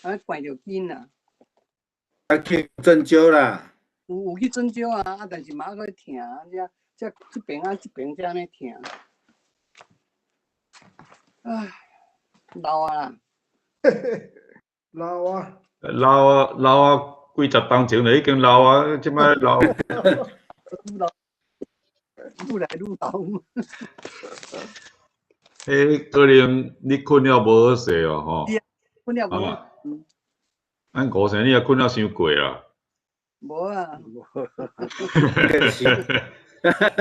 啊，怪著緊啊。啊，去針灸啦。有去針灸啊，啊，但是嘛閣疼，這這這邊啊，這邊這按呢疼。唉，老啊啦。老啊。老啊老啊，幾十冬前就已經老啊，這擺老。老，愈來愈老。彼可能你睏了無好勢哦，吼。睏了無好。咱五歲你也睏了傷過啦。無啊。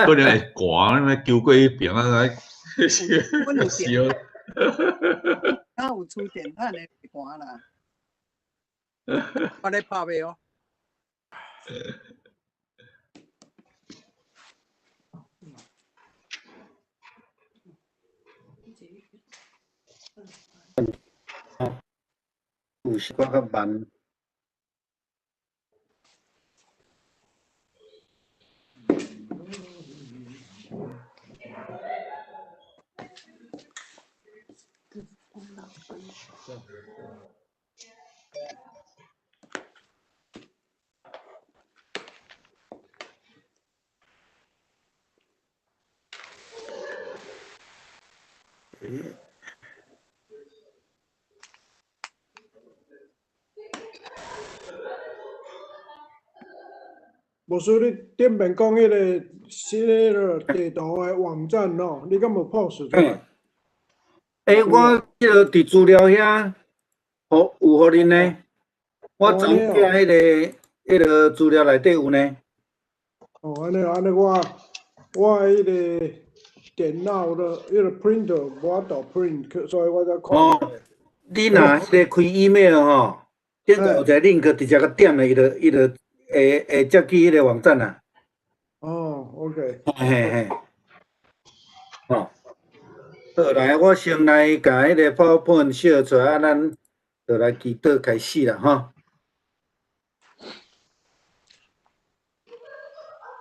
可能會寒，你救過彼爿啊，燒。敢有吹電毯的會寒啦。我咧拍袂哦。有時較慢。牧師，你頂面講彼個新的地圖的網站哦，你敢有 post 出來？欸，我彼個佇資料遐，予有予恁呢？我昨寄彼個資料內底有呢。哦，按呢按呢，我彼個電腦的彼個 printer 無法度 print，所以我才看。哦，你若彼個開 email 吼，頂個有一個 link 直接共點咧，伊就會接去彼個網站啦。哦，OK。嘿嘿。哦，好，來，我先來共彼個 PowerPoint share 出來，啊，咱就來祈禱開始啦，吼。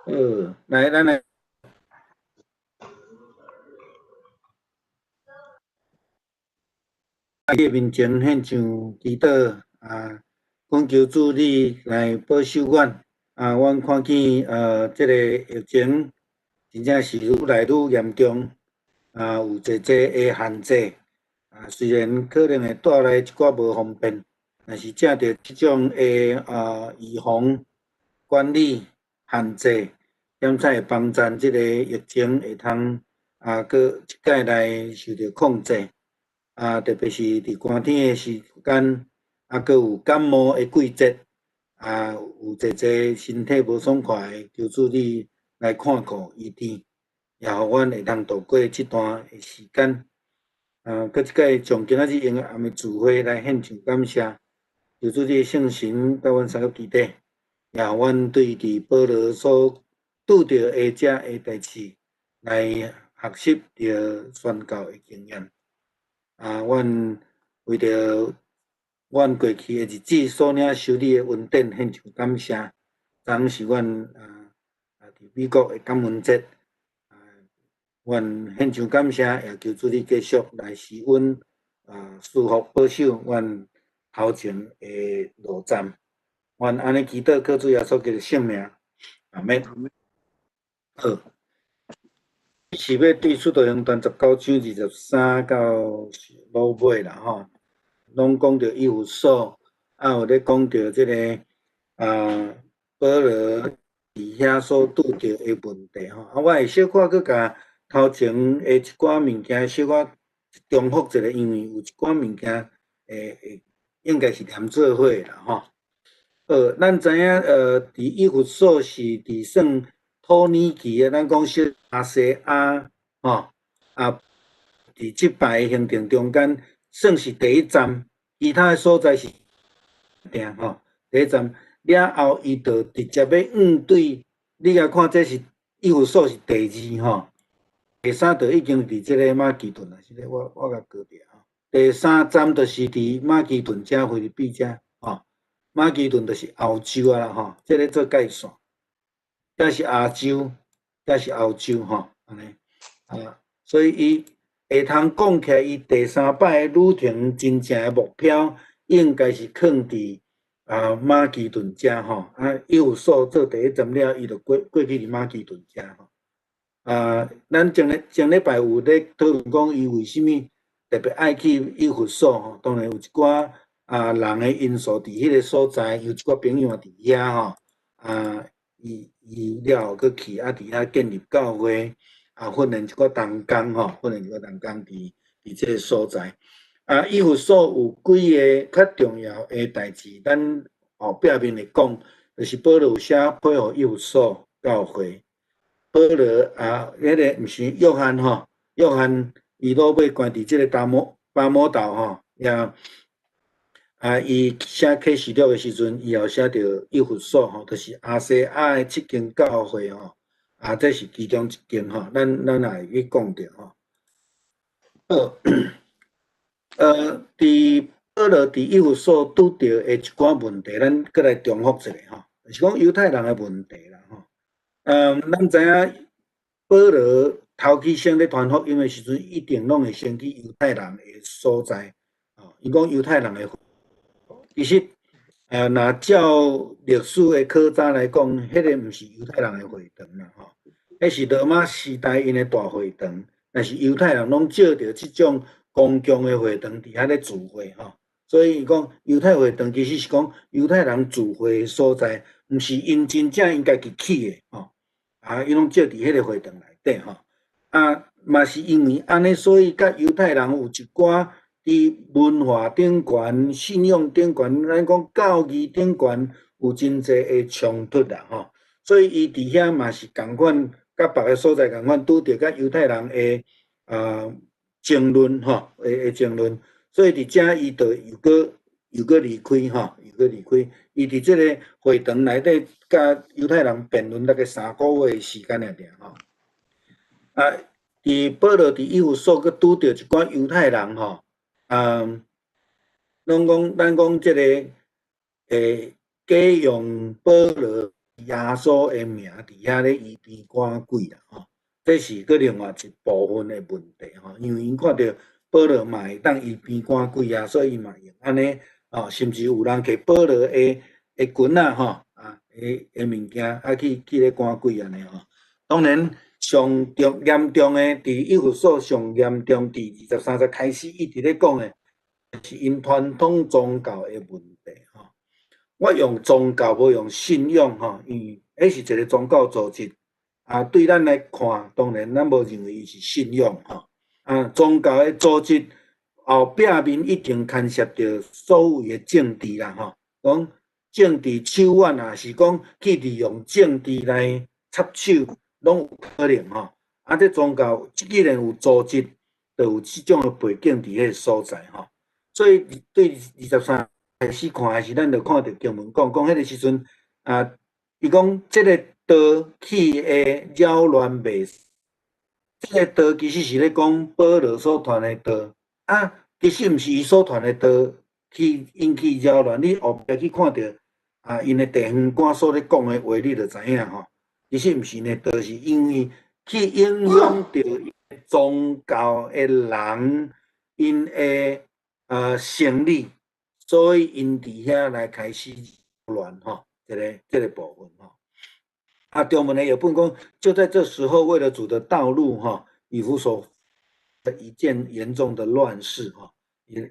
好，來，咱來。喺面前獻上祈禱啊，懇求主你來保守阮啊！阮看見這個疫情真正是愈來愈嚴重啊，有濟濟的限制啊，雖然可能會帶來一寡無方便，但是藉著這種的預防、管理、限制，點才會幫助這個疫情會通啊，閣一擺來受著控制。啊，特別是佇寒天的時間，啊，閣有感冒的季節，啊，有濟濟身體無爽快的，求主你來看顧醫治，也予阮會當度過這段的時間。啊，閣一擺將今仔日用暗的聚會來獻上感謝，求主你的聖神佮阮三個基底，也予阮對佇保羅所拄著的這个代誌來學習著宣教的經驗。啊，阮為著阮過去的日子所領受你的恩典，獻上感謝。昨是阮佇美國的感恩節，啊，阮獻上感謝，也求主你繼續來賜阮賜福保守阮頭前的路站。阮按呢祈禱，靠主耶穌基督聖名，阿們。好。是欲對《使徒行傳》19章23到落尾啦吼，攏講著以弗所，啊有咧講著這個保羅佇遐所拄著的問題吼。啊，我會小可閣共頭前的一寡物件小可重複一下，因為有一寡物件會應該是連做伙的啦吼。咱知影佇以弗所是佇算土耳其的，咱講小亞細亞吼，啊，佇這擺的行程中間，算是第一站，其他的所在是定吼。第一站了後，伊就直接欲向對，你共看，這是以弗所是第二吼，第三就已經佇這個馬其頓啦，是咧，我共過掉吼。第三站就是佇馬其頓遮腓立比遮吼，馬其頓就是歐洲啊啦吼，這個做界線。這是亞洲，這是歐洲吼，按呢啊，所以伊會通講起來，伊第三擺的旅程真正的目標，應該是囥佇馬其頓遮吼，以弗所做第一站了，伊就過去佇馬其頓遮吼。咱前禮拜有咧討論講，伊為啥物特別愛去以弗所吼？當然有一寡人的因素佇彼个所在，有一寡朋友佇遐吼。伊了後閣去，佇遐建立教會，訓練一寡同工吼，訓練一寡同工佇這个所在。以弗所有幾个較重要的代誌，咱後壁面會講，就是保羅有寫批予以弗所教會。保羅彼个毋是約翰吼，約翰伊落尾關佇這個巴摩島吼，也伊寫啟示錄的時陣，伊也寫著以弗所吼，就是亞細亞的七間教會吼，這是其中一間吼，咱也會去講著吼。好，佇保羅佇以弗所拄著的一寡問題，咱閣來重複一下吼，就是講猶太人的問題啦吼。咱知影保羅頭起先咧傳福音的時陣，一定攏會先去猶太人的所在，吼，伊講猶太人的，其實，若照歷史的考查來講，彼个毋是猶太人的會堂啦，吼，彼是羅馬時代𪜶的大會堂，但是猶太人攏借著這種公共的會堂佇遐咧聚會，吼，所以伊講猶太會堂其實是講猶太人聚會的所在，毋是𪜶真正𪜶家己起的，吼，𪜶攏借佇彼个會堂內底，吼，嘛是因為按呢，所以佮猶太人有一寡佇文化頂懸、信仰頂懸，咱講教義頂懸有真濟的衝突啦，吼，所以伊佇遐嘛是仝款，佮別个所在仝款拄著佮猶太人的爭論，吼，的爭論，所以佇遮伊就又閣離開，吼，又閣離開。伊佇這个會堂內底佮猶太人辯論大概3個月的時間爾爾，吼。佇保羅佇以弗所閣拄著一寡猶太人，吼，攏講咱講這個假用保羅耶穌的名佇遐咧醫病趕鬼啦，吼，這是閣另外一部分的問題，吼，因為𪜶看著保羅嘛會當醫病趕鬼啊，所以伊嘛用按呢，吼，甚至有人摕保羅的裙仔，吼，的物件，去咧趕鬼按呢，吼。當然，上重嚴重的，佇以弗所上嚴重，佇23節開始一直咧講的，是𪜶傳統宗教的問題，吼。我用宗教，無用信仰，吼，因為彼是一個宗教組織，對咱來看，當然咱無認為伊是信仰，吼。宗教的組織後壁面一定牽涉著所謂的政治啦，吼，講政治手腕啊，是講去利用政治來插手，攏有可能吼。這宗教既然有組織，就有這種的背景佇彼个所在吼。所以對23開始看的時，咱就看著經文講，講彼个時陣伊講這个道去會擾亂袂，這個道其實是咧講保羅所傳的道，其實毋是伊所傳的道去引起擾亂。你後壁去看著𪜶的地方官所咧講的話，你就知影吼。其實毋是𪜶的道，是因為去影響著宗教的人，𪜶的生理，所以𪜶佇遐來開始亂吼，這個部分吼。中文的譯本講，就在這時候，為了主的道路吼，以弗所一件嚴重的亂事吼，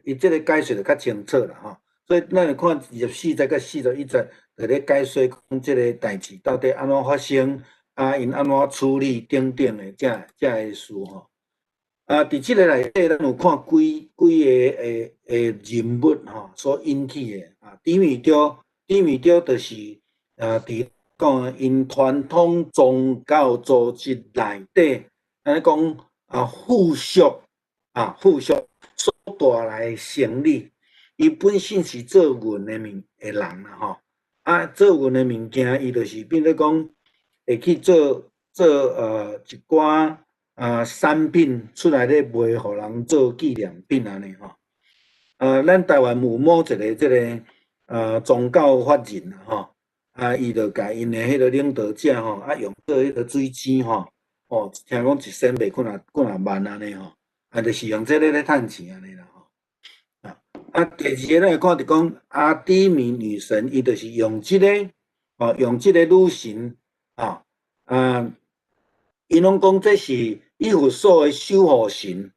伊這個解釋就較清楚啦吼。所以咱來看24節佮41節，就咧解說講這個代誌到底按怎發生，𪜶按怎處理等等的這个事吼。佇這个內底，咱有看幾個的人物吼所引起的低米丟就是佇講𪜶傳統宗教組織內底，按呢講附屬所帶來的生理，伊本身是做銀的物的人啦吼，做銀的物件，伊就是變做講會去做一寡產品出來咧賣，予人做紀念品按呢吼。咱台灣有某一个這个宗教法人啦吼，伊就共𪜶的彼个領導者吼，用做彼个水錢吼，哦，聽講一仙賣幾若幾若萬按呢吼，就是用這个咧趁錢按呢啦吼。啊，第二个咱會看著講阿底米女神，伊就是用這个，哦，用這个女神，啊，啊，𪜶攏講這是以弗所的守護神，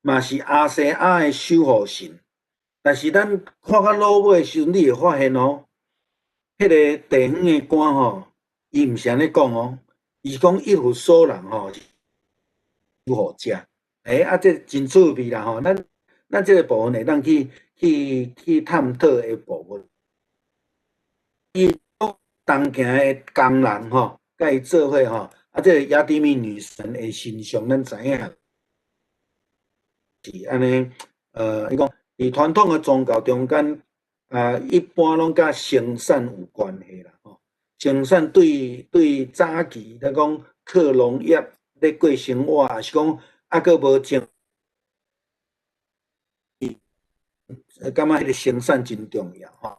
嘛是亞細亞的守護神。但是咱看到落尾的時陣，你會發現哦，彼个地方的官吼，伊毋是按呢講哦，伊講以弗所人吼守護者。欸，啊，這真趣味啦吼，咱這個部分會當去探討的部分。伊同行的工人吼，佮伊做伙吼，啊，這個亞底米女神的形象，咱知影是按呢，伊講佇傳統的宗教中間，啊，一般攏佮生產有關係啦，吼。生產對早期來講，靠農業咧過生活，抑是講猶閣無種，感覺彼个生產真重要吼。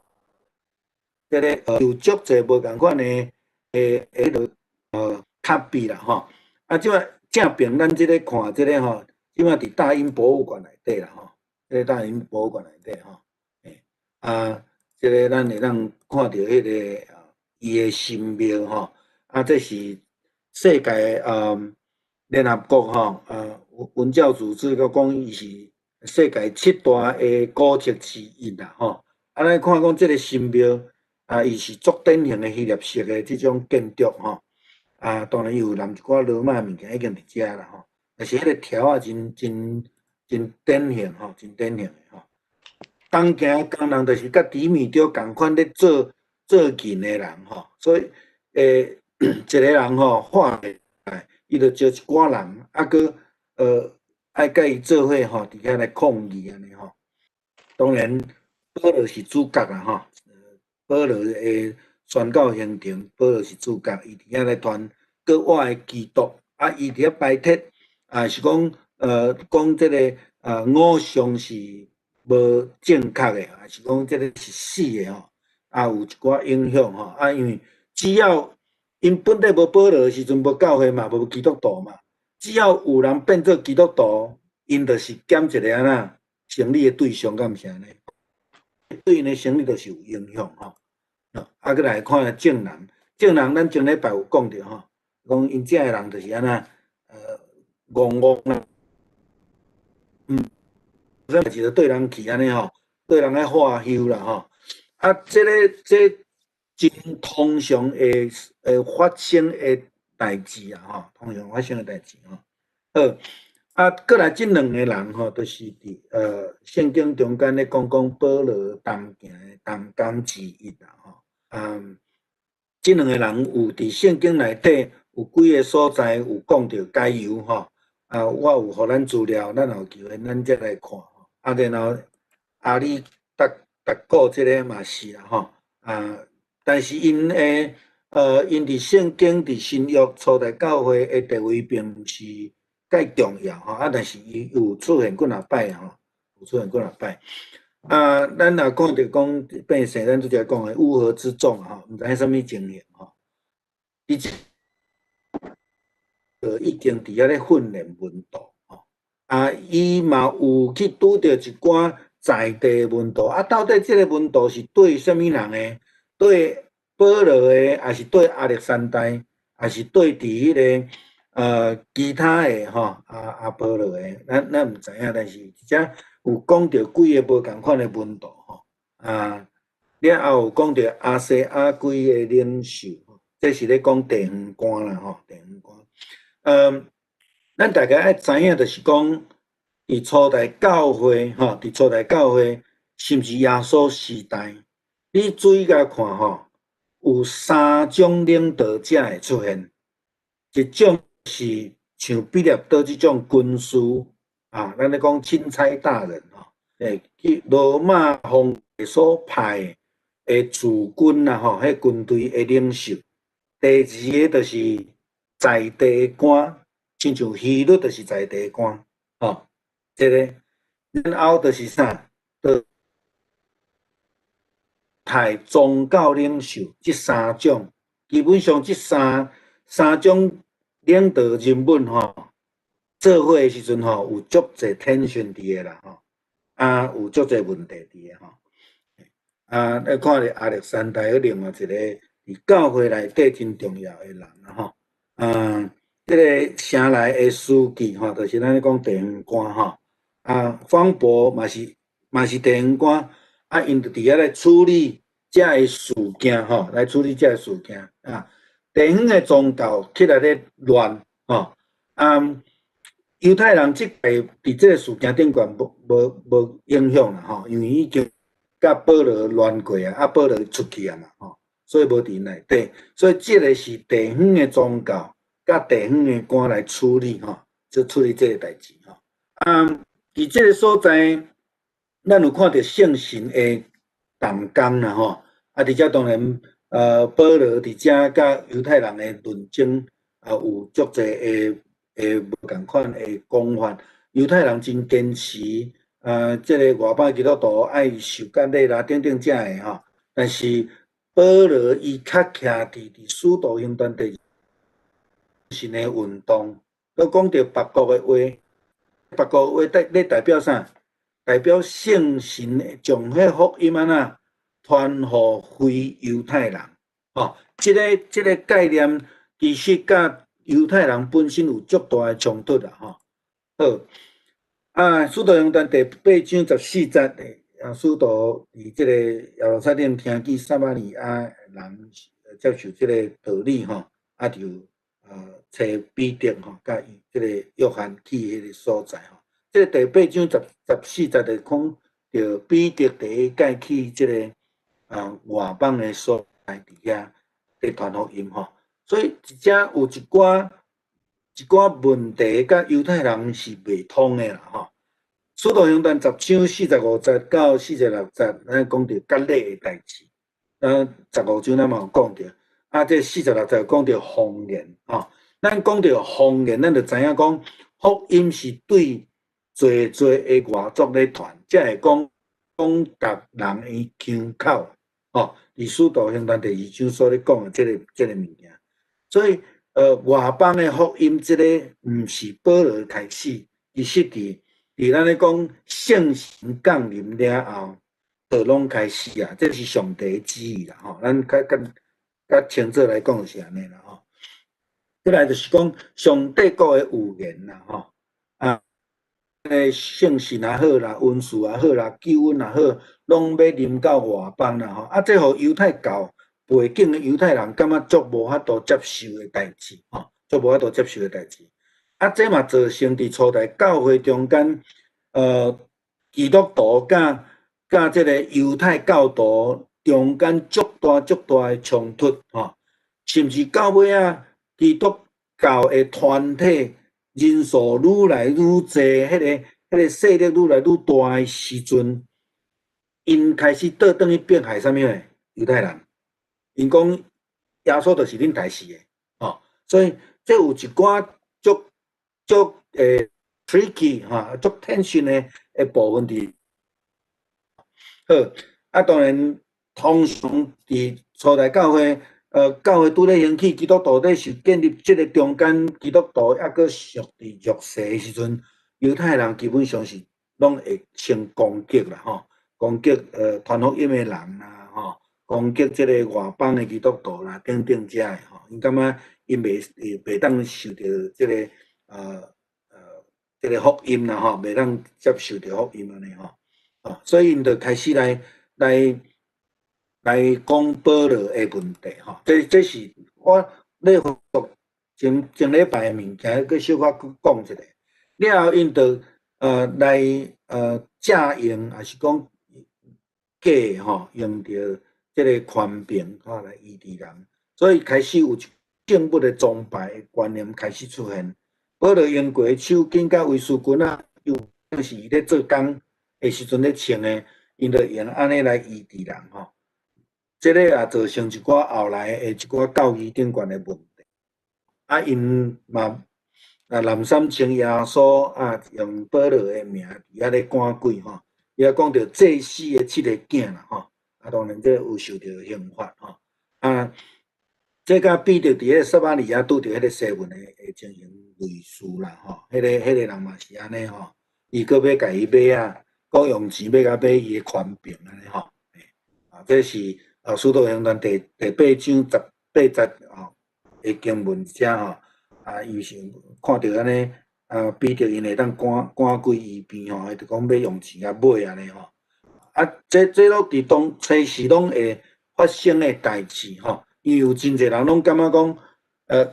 這个有足濟無仝款的彼落卡比啦吼。啊，這擺正爿咱這个看這个吼，這擺佇大英博物館內底啦吼，這个大英博物館內底吼，欸，啊，這个咱會當看著彼个伊的神廟吼，啊，這是世界聯合國吼，文教組織閣講伊是世界七大的古蹟之一啦吼。啊，咱看講這个神廟啊，伊是足典型的希臘式的這種建築吼。啊，當然伊有攬一寡羅馬物件已經佇遮啦吼。但是彼個柱仔真真真典型吼，真典型的吼。同行的工人就是佮底米丟仝款咧做做銀的人吼，所以一個人吼畫來，伊就招一寡人，啊閣愛佮伊做伙吼，佇遐來抗議按呢吼。當然保羅是主角啦吼，保羅的宣教行程，保羅是主角，伊佇遐來傳國外的基督，啊，伊佇遐拜鐵，啊是講講這个偶像是無正確的，還是講這个是死的吼，啊有一寡影響吼，啊因為只要𪜶本底無保羅的時陣，無教會嘛，無基督徒嘛，只要有人變做基督徒，𪜶就是減一个按怎生理的對象，敢毋是按呢？對𪜶的生理就是有影響吼。啊，閣來看證人，證人咱前禮拜有講著吼，講𪜶遮的人就是按怎，戇戇啦，啥代誌就綴人去按呢吼，綴人愛喝休啦吼。啊，這个這真通常會發生的代誌啊吼，通常發生的代誌吼。好，啊，閣來這兩個人吼，就是佇聖經中間咧講講保羅同行的同工之一啦吼。這兩個人有佇聖經內底有幾个所在有講著該猶吼，啊，我有予咱資料，咱有機會咱再來看吼。啊，然後亞里達古這个嘛是啦吼，啊，但是𪜶的𪜶佇聖經佇新約初代教會的地位並毋是蓋重要吼，啊，但是伊有出現幾若擺吼，有出現幾若擺。啊，咱若看著講百姓，咱拄才講的烏合之眾吼，毋知影啥物情形吼。伊已經佇遐咧訓練門徒吼，啊，伊嘛有去拄著一寡在地的門徒，啊，到底這个門徒是對啥物人的？對保羅的，抑是對亞歷山大，抑是對佇彼个其他的吼，啊保羅的，咱毋知影，但是遮有講著幾个無仝款的門徒吼，啊，了後有講著亞細亞幾个領袖，這是咧講地方官啦吼，地方官。咱大家愛知影，就是講，佇初代教會吼，佇初代教會，甚至耶穌時代，你注意共看吼，有三種領導者會出現，一種是像彼立多這種軍師啊，咱咧講欽差大人吼，去羅馬皇帝所派的駐軍啊吼，彼軍隊的領袖。第二个就是在地官，親像希律就是在地官，吼，這个，然後就是啥？就派宗教領袖，這三種，基本上這三種領導人物吼，做伙的時陣吼，有足濟 tension 佇个啦吼。啊，有足濟問題佇个吼。啊，你看著亞歷山大另外一個佇教會內底真重要的人啦吼。啊，這个城內的書記吼，就是咱咧講地方官吼。啊，方伯嘛是地方官，啊，𪜶就佇遐咧處理這个事件吼，來處理這个事件啊。地方的宗教起來咧亂吼，啊，猶太人這擺佇這个事件頂懸無影響啦吼，因為已經佮保羅亂過啊，啊保羅出去啊嘛吼，所以無佇內底，所以這个是地方的宗教佮地方的官來處理吼，就處理這个代誌吼。啊，佇這个所在，咱有看著聖神的動工啦吼，啊，佇遮當然，保羅佇遮佮猶太人的論爭，啊，有足濟的無仝款的講法。猶太人真堅持，啊，這个外邦基督徒愛受割禮啦，等等遮个吼。但是保羅伊較徛佇使徒行傳第神的運動，閣講著北國的話，北國話代咧代表啥？代表聖神將彼福音按怎傳予非猶太人，吼，這个概念其實佮猶太人本身有足大的衝突啦，吼。好，啊，使徒行傳第八章十四節的，啊，使徒佇這個耶路撒冷聽見撒瑪利亞人接受這个道理，吼，啊，就揣彼得吼，佮伊這个約翰去彼个所在吼。這个第八章十四節就講著彼得第一擺去這个啊外邦的所在佇遐咧傳福音吼，所以佇遮有一寡問題，佮猶太人是袂通的啦吼。使徒行傳十章四十五節到四十六節，咱講著割禮的代誌。十五章咱嘛有講著，啊，這四十六節講著方言吼。咱講著方言，咱就知影講福音是對濟濟的外族咧傳，才會講講逐人的腔口吼。佇使徒行傳第二章所咧講的這个物件，所以外邦的福音，這个毋是保羅開始，其實佇咱咧講聖神降臨了後，就攏開始啊，這是上帝的旨意啦吼。咱較清楚來講就是按呢啦吼。過來就是講上帝國的預言啦吼，啊，聖神也好啦，恩賜也好啦，救恩也好，攏欲臨到外邦啦吼。啊，這予猶太教背景的猶太人感覺足無法度接受的代誌吼，足無法度接受的代誌。啊，這嘛造成佇初代教會中間，基督徒佮這個猶太教徒中間足大足大的衝突吼，甚至到尾仔基督教的團體人數愈來愈濟，彼个勢力愈來愈大的時陣，𪜶開始倒轉去迫害啥物呢？猶太人，𪜶講耶穌就是恁刣死的，吼，所以這有一寡足足tricky 吼，足 tension 的部分佇。好，啊，當然通常佇初代教會，教會拄咧興起，基督徒咧是建立這个中間，基督徒猶閣屬佇弱勢的時陣，猶太人基本上是攏會先攻擊啦，吼，攻擊傳福音的人啦，吼，攻擊這个外邦的基督徒啦，等等遮的吼，𪜶感覺𪜶袂當受著這个福音啦，吼，袂當接受著福音按呢吼，哦，所以𪜶就開始來講保羅的問題吼，這是我咧復前前禮拜的物件，閣小可講一下。了後，𪜶就來借用，抑是講假吼，用著這个權柄吼來醫治人，所以開始有聖物的崇拜的觀念開始出現。保羅用過的手巾佮圍絲裙仔，又是伊咧做工的時陣咧穿的，𪜶就用按呢來醫治人吼。這个也造成一寡後來的一寡教義頂懸的問題。啊，𪜶嘛啊濫衲稱耶穌啊，用保羅的名佇遐咧趕鬼吼。伊也講著祭司的七个囝啦吼。啊，當然這有受著刑罰吼。啊，這佮彼得佇彼个撒瑪利亞拄著彼个西門的情形類似啦吼。彼个人嘛是按呢吼，伊閣欲共伊買啊，講用錢欲共買伊的權柄按呢吼。啊，這是啊，使徒行傳第八章十八節吼的經文遮吼，啊，伊是看著按呢，啊，彼得𪜶會當趕趕鬼醫病吼，伊就講欲用錢共買按呢吼。啊，這攏佇當初時攏會發生的代誌吼，因為有真濟人攏感覺講，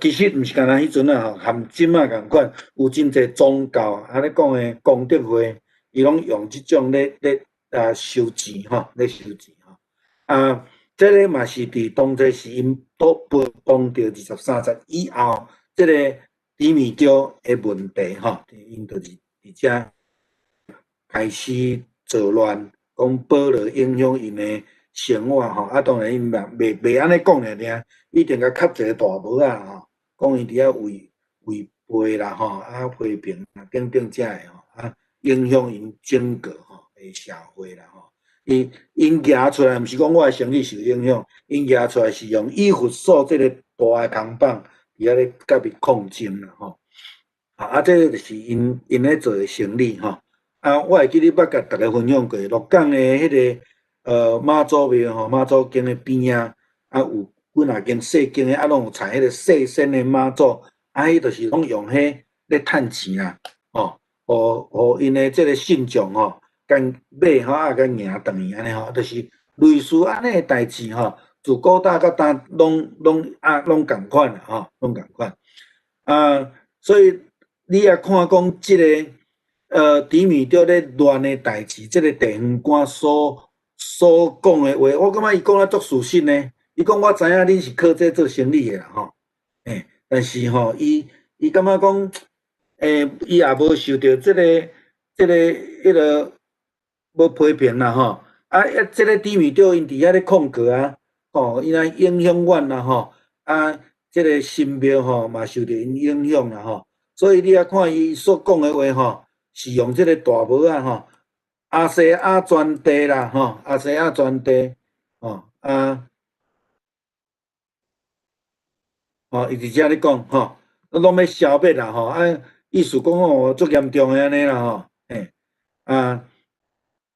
其實毋是干焦彼陣啊吼，含這馬仝款，有真濟宗教啊咧講的功德會，伊攏用這種咧啊收錢吼，咧收錢吼。啊，這个嘛是佇當初時𪜶都被綁著23節以後，這个低米丟的問題吼，𪜶就是佇遮開始作亂，講保羅影響𪜶的生活吼，啊，當然𪜶嘛袂按呢講爾爾，一定共蓋一个大帽仔吼，講𪜶佇遐違背啦吼，啊批評啊等等遮的吼，啊影響𪜶整個吼的社會啦吼。𪜶舉出來，毋是講我的生意受影響，𪜶舉出來是用以弗所這個大的扛棒佇遐咧共伊抗爭啦吼。啊，這个就是𪜶咧做的生理吼。啊，我會記得捌共逐家分享過，鹿港的彼个媽祖廟吼，媽祖宮的邊仔，啊有幾若間細間的，啊攏有採彼个細身的媽祖，啊，彼就是攏用彼咧趁錢啦，吼，予𪜶的這个信眾吼，共買吼啊，共迎轉去按呢吼，就是類似按呢的代誌吼，自古早到今攏啊攏仝款啦吼，攏仝款。啊，所以你也看講這个低米丟咧亂的代誌，這个地方官所講的話，我感覺伊講得足事實呢。伊講我知影恁是靠這做生意的啦吼，欸，但是吼，伊感覺講，欸，伊也無受著這个彼个無批評啦吼。啊，這个低米丟𪜶佇遐咧控告啊，吼，伊來影響阮啦吼，啊，這个神廟吼嘛受著𪜶影響啦吼。所以你也看伊所講的話吼，是用這个大帽仔吼，亞細亞全地啦吼，亞細亞全地，吼啊，吼，伊佇遮咧講吼，攏欲消滅啦吼，啊，意思講吼足嚴重的按呢啦吼，嘿，啊，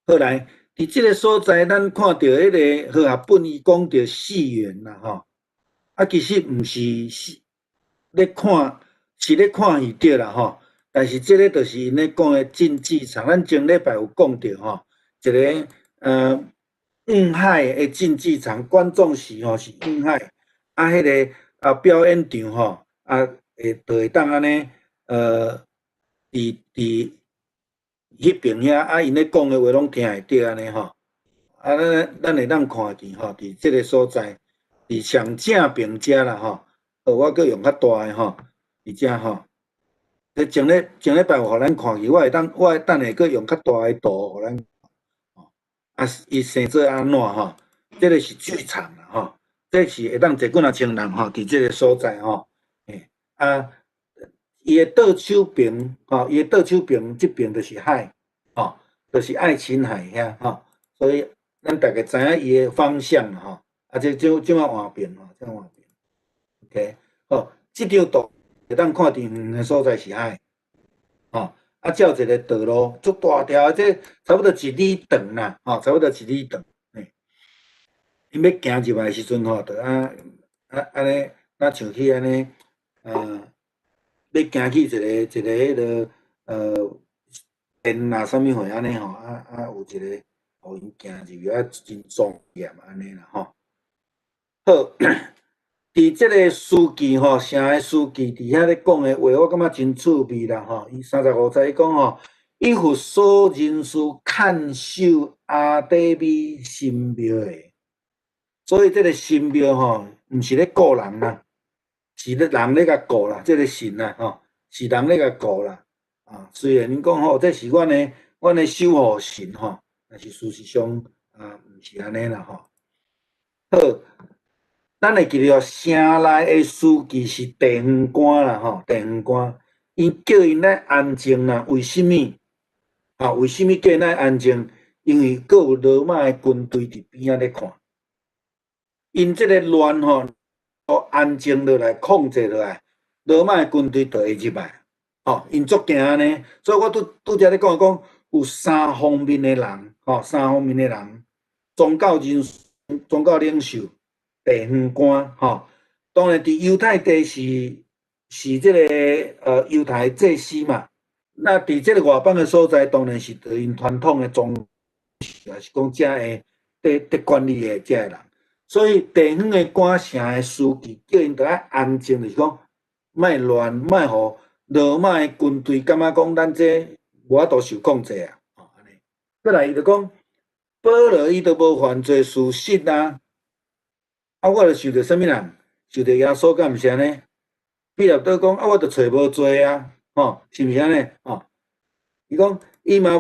好來，佇這个所在，咱看著彼个和合本伊講著戲園啦吼，啊，其實毋是是咧看，是咧看戲對啦吼。但是這个就是𪜶咧講的競技場，咱前禮拜有講著吼，一个五海的競技場，觀眾席吼是五海，啊，彼个啊表演場吼，啊會就會當按呢，佇彼邊遐，啊𪜶咧講的話攏聽會著按呢吼，啊咱會當看見吼，佇這个所在，佇上正邊遮啦吼，我閣用較大的吼，佇遮吼。這前禮拜有予咱看見，我會當我等下閣用較大的圖予咱，啊，伊生做按怎吼？這个是劇場啦吼，這是會當坐幾若千人吼，佇這个所在吼，欸，啊，伊的倒手邊吼，伊的倒手邊這邊就是海，吼，就是愛琴海遐吼，所以咱大家知影伊的方向吼，啊，這這擺換邊吼，這換邊，OK，好，這張圖。會當看佇遠的所在是海，吼，啊，照一个道路，足大條，這差不多一里長啦，吼，差不多一里長，嘿。𪜶欲行入來的時陣吼，就啊啊按呢，若像去按呢，欲行去一个彼个殿啊，啥物貨按呢吼，啊啊有一个，予𪜶行入去啊，真莊嚴按呢啦吼。好。佇這个書記吼，城的書記佇遐咧講的話，我感覺真趣味啦吼。伊35節伊講吼，以弗所人士看守亞底米神廟的，所以這个神廟吼，毋是咧顧人啦，是咧人咧共顧啦，這个神啊吼，是人咧共顧啦。啊，雖然𪜶講吼，這是阮的守護神吼，但是事實上啊，毋是按呢啦吼。好。咱會記得城內的司機是地方官啦吼，地方官，伊叫𪜶來安靜啦，為啥物？啊，為啥物叫𪜶來安靜？因為閣有羅馬的軍隊佇邊仔咧看，𪜶這个亂吼，安靜落來，控制落來，羅馬的軍隊就會入來，吼，𪜶足驚按呢，所以我拄拄才咧講講，有三方面的人，吼，三方面的人，宗教人士、宗教領袖、地方官，吼。當然，佇猶太地是這個猶太祭司嘛。那佇這個外邦的所在，當然是對𪜶傳統的宗，也是講遮的佇管理的遮个人。所以地方的官城的書記叫𪜶著愛安靜，就是講莫亂，莫予羅馬的軍隊感覺講咱這無法度受控制啊。吼，按呢。過來伊就講，保羅伊都無犯罪事實啊。啊，我著受著啥物人？受著耶穌敢毋是按呢？彼拉多講啊，我著揣無罪啊，吼，是毋是按呢？吼，伊講伊嘛無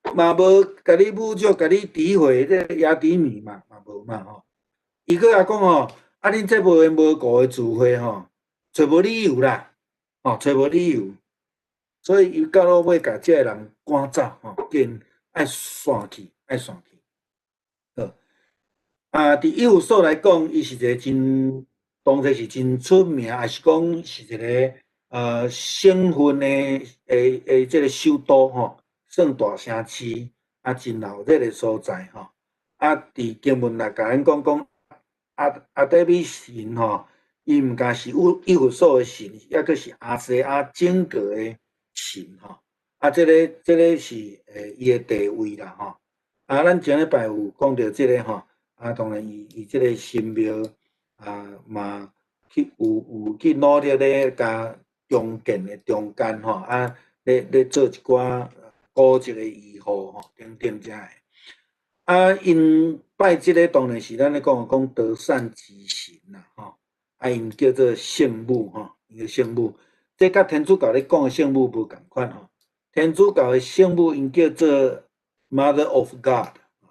共你侮辱，共你詆毀這個亞底米嘛，嘛無嘛吼。伊閣也講吼，啊，恁這無緣無故的聚會吼，揣無理由啦，吼，揣無理由。所以伊到落尾共這个人趕走，吼，叫𪜶愛散去，愛散去。好，啊，佇以弗所來講，伊是一個真，當作是真出名，抑是講是一個省份的這個首都吼，算大城市，啊，真鬧熱的所在吼。啊，佇經文內共咱講講，亞底米神吼，伊毋但是以弗所的神，抑閣是亞細亞整個的神吼。啊，這個是伊的地位啦吼。啊，咱前禮拜有講著這個吼，啊，當然伊這個神廟啊嘛去有去努力咧，共重建的中間吼，啊，咧做一寡古蹟的維護吼，等等遮个。啊，𪜶拜這個當然是咱咧講講德善之神啦，吼。啊，𪜶叫做聖母吼，𪜶叫聖母。這佮天主教咧講的聖母無仝款吼。天主教的聖母𪜶叫做 Mother of God，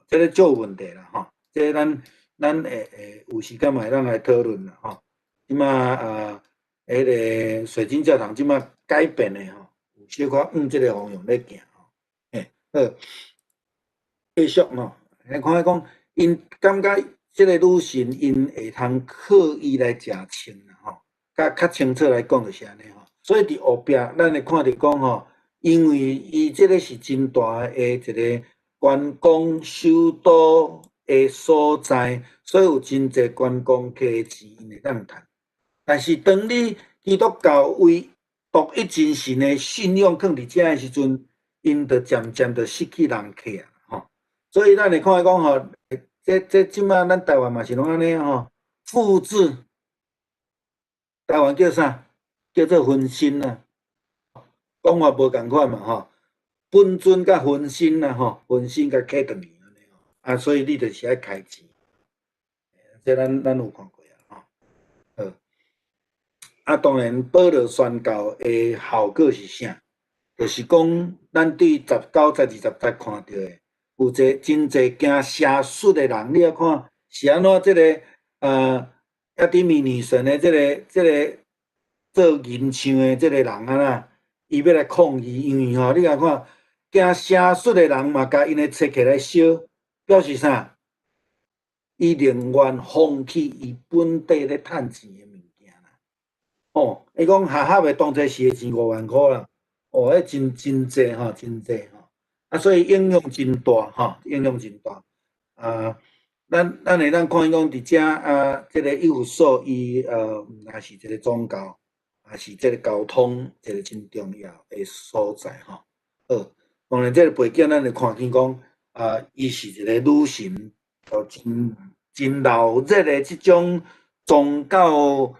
這個足有問題啦吼。這個咱會有時間嘛會當來討論啦吼。這馬啊，彼個水晶教堂這馬改變的吼，有小可往這個方向咧行吼。嘿，好，繼續吼，來看講，𪜶感覺這個女神𪜶會通靠伊來食穿啦吼，較清楚來講就是按呢吼。所以佇後壁，咱會看著講吼，因為伊這個是真大的一個觀光首都的所在，所以有真濟觀光客的錢𪜶會當趁。但是當你基督教為獨一真神的信仰囥佇遮的時陣，𪜶就漸漸就失去人客啊，吼。所以咱會看講吼，這這馬咱台灣嘛是攏按呢吼，複製台灣叫啥？叫做分身啊，講法無仝款嘛吼，本尊佮分身啊吼，分身共客轉去按呢吼，啊，所以你就是愛開錢，這咱有看過啊吼。好，啊，當然保羅宣教的效果是啥？就是講咱對19、10、20節看著的，有濟真濟驚邪術的人，你愛看是按怎這個亞底米女神的這個做銀像的這個人啊啦，伊欲來抗議，因為吼，你來看驚邪術的人嘛，共𪜶的冊揢來燒，表示啥？伊寧願放棄伊本地咧趁錢的物件啦。哦，伊講合合的當作是的錢5萬箍啦，哦，彼真濟吼，真濟吼。啊，所以影響真大吼，影響真大。啊，咱會當看講佇遮啊，這個以弗所伊毋但是一個宗教，也是這個交通一個真重要的所在吼。好，當然這個背景咱會看見講啊，伊是一個女神，哦，真鬧熱的這種宗教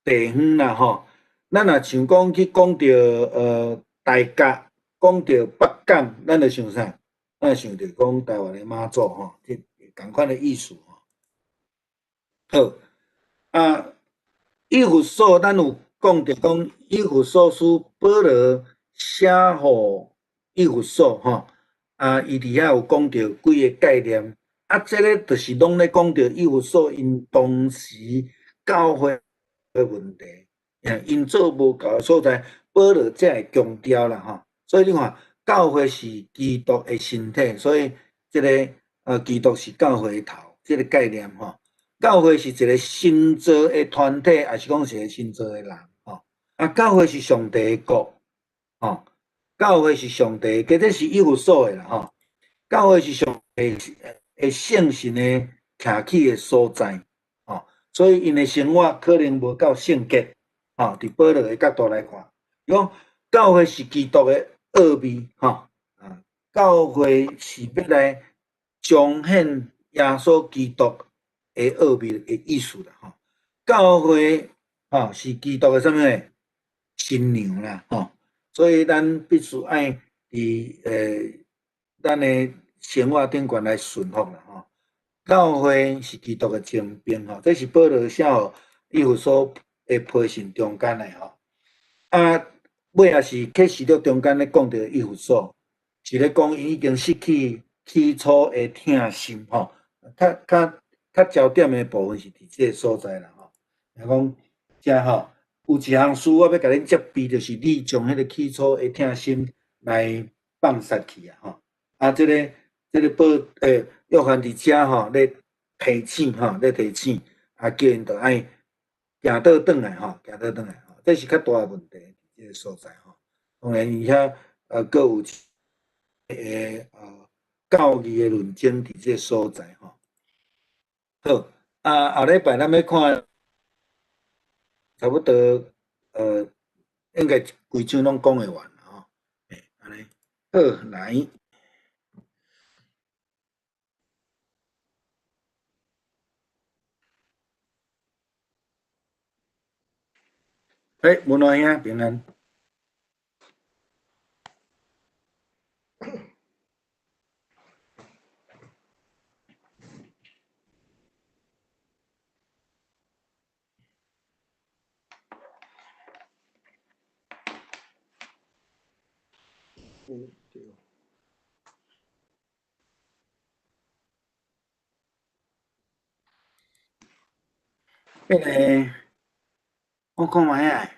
地方啦吼。咱若像講去講著大甲，講著北港，咱就想啥？咱就想著講台灣的媽祖吼，這仝款的意思吼。好，啊，以弗所咱有講著講，以弗所書保羅寫予以弗所吼，啊，伊佇遐有講著幾个概念，啊，這个就是攏咧講著以弗所𪜶當時教會的問題，𪜶做無夠的所在，保羅才會強調啦吼。所以你看，教會是基督的身體，所以這个基督是教會的頭，這个概念吼。教會是一個新造的團體，抑是講是一個新造的人吼。啊，教會是上帝的國，吼，教會是上帝，其實是以弗所的啦，吼。教會是上帝的聖神的徛起的所在，吼，所以𪜶的生活可能無夠聖潔，吼。佇保羅的角度來看，伊講教會是基督的奧秘，吼，啊，教會是欲來彰顯耶穌基督的奧秘的意思啦，吼。教會吼是基督的啥物新娘啦，吼。所以咱必須愛佇咱的生活頂懸來順服啦，吼。教會是基督的精兵，吼，這是保羅寫予以弗所的批信中間的，吼。啊，尾仔是啟示錄中間咧講著以弗所，是咧講伊已經失去起初的疼心，吼。較較較焦點的部分是佇這个所在啦，吼。若講遮吼，有一項事我欲共恁責備，就是你將彼个起初的疼心來放殺去啊，吼。啊，這个這个保約翰佇遮吼咧提醒吼，咧提醒，啊，叫𪜶著愛行倒轉來吼，行倒轉來吼，這是較大的問題，這个所在吼。當然，伊遐閣有教義的論爭佇這个所在吼。好，啊，後禮拜咱欲看，差不多應該規章攏講會完吼。按呢，好，來。欸，文華兄平安。嗯，對。彼个，我看覓仔。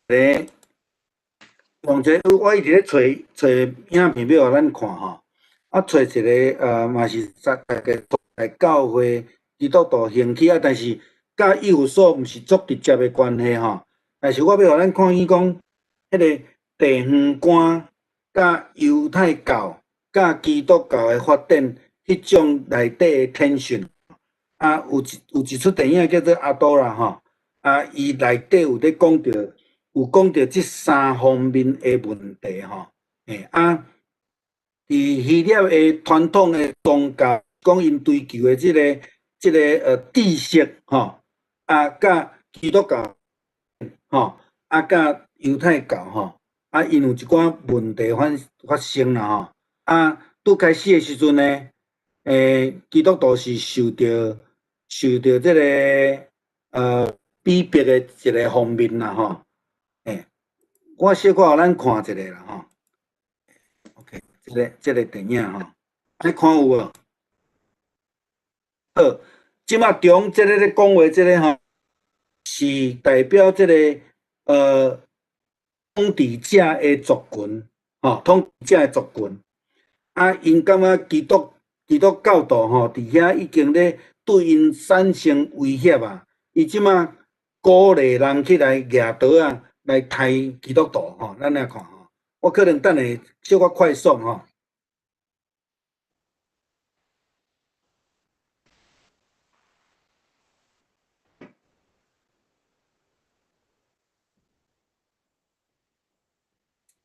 咧，用這個，我一直咧揣揣影片欲予咱看吼，啊，揣一个嘛是逐逐个來教會基督徒興起啊，但是佮以弗所毋是足直接的關係吼。但是我欲予咱看見講，彼个地方官佮猶太教佮基督教的發展，彼種內底的tension，啊，有一有一齣電影叫做《阿多拉》吼，啊，伊內底有咧講著。有講著這三方面的問題吼，啊，佇希臘的傳統的宗教，講𪜶追求的這个這个知識吼，啊，佮基督教吼，啊，佮猶太教吼，啊，𪜶有一寡問題發發生啦吼，啊，拄開始的時陣呢，基督徒是受著受著這个鄙薄的一个方面啦吼。我小可予咱看一下啦吼。OK，這个這个電影吼，你看有無？好，這馬中這个咧講話，這个吼是代表這个統治者的族群，吼，統治者的族群。啊，𪜶感覺基督基督教徒吼，佇遐已經咧對𪜶產生威脅啊！伊這馬鼓勵人起來舉刀仔。來刣基督徒吼，咱來看吼，我可能等下小可快速吼。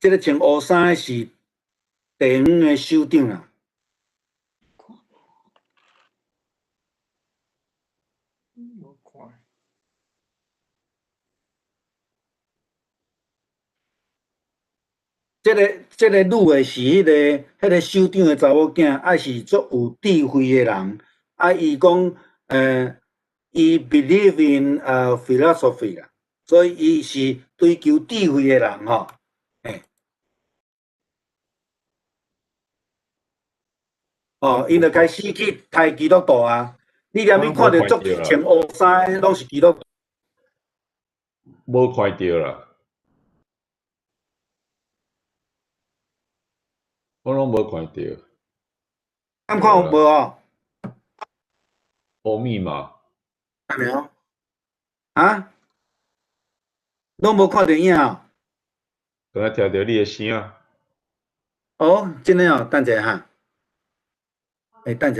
這个穿烏衫的是地方的首長啦。這个這个女的是彼个彼个首長的查某囝，啊是足有智慧的人，啊伊講，伊 believe in philosophy 啦，所以伊是追求智慧的人吼，欸。哦，𪜶就開始去刣基督徒啊！你連你看著足穿烏衫的，攏是基督徒。無看著啦。我攏無看著。敢看有無？烏密碼。等下哦，啊？攏無看著影哦？剛才聽著你的聲。哦，真的哦，等一下哈。欸，等一下。